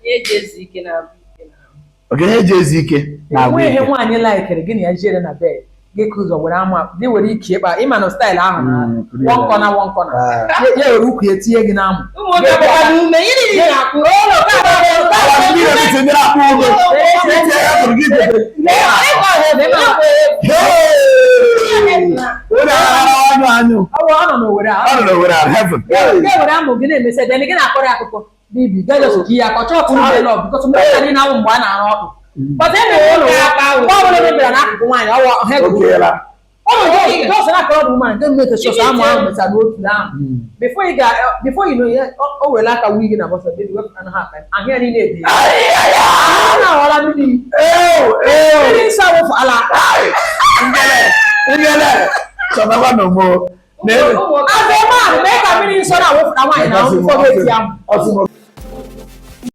Ihe eji ezu ike na-agwụ ike na Oge ihe eji ezu ike na-agwụ Enweghị ike. nwaanyị likere gị na ya jere na bed, gị ka ụzọ were amụ akpụ, gị were ike ịkpa, ịma na style ahụ na one corner, one corner. Ah. Ya were ukwu ya tinye gị n'amụ. Ụmụ nwoke agbakwa n'ume ihe niile na-akwụ. Ala mmiri etiti ndị na-akpụ ume. Iti ya tụrụ gị igotere. Hey! Onye aghara anyụ anyụ. Ọ nọ n'Owere a. Ọ nọ n'Owere a, heaven. Gị were amụ gị na-emesa, then gị na-akọrọ ya akụkọ bibi gajọs ji ya ka ọ chọọ ka unu lọ, because mgbe ọbụla niile awụ mgbe a na-arụ ọkụ, but e mere ụlọ mgbe ọbụla mebiri n'akụkụ nwaanyị ọwụ ha egwu. Okeela. Ọ just na-akọrọ the woman nke mmeke sọsọ amụ ahụ mechara n'otu ahụ. Before you ga, before you know ya, o were aka wuyi gị na bọsọ, baby, wepụta na ha akpa ahụ ya niile dị na aghọla mmiri. Ew, ew. Mmiri nsọ awụfu ala. Ngele, ngele. Chọtakwa na ụmụ. Azụ ebe ahụ mee ka mmiri nsọ na-awụfu na nwaanyị na ụfọdụ eti ahụ. Ọsị m.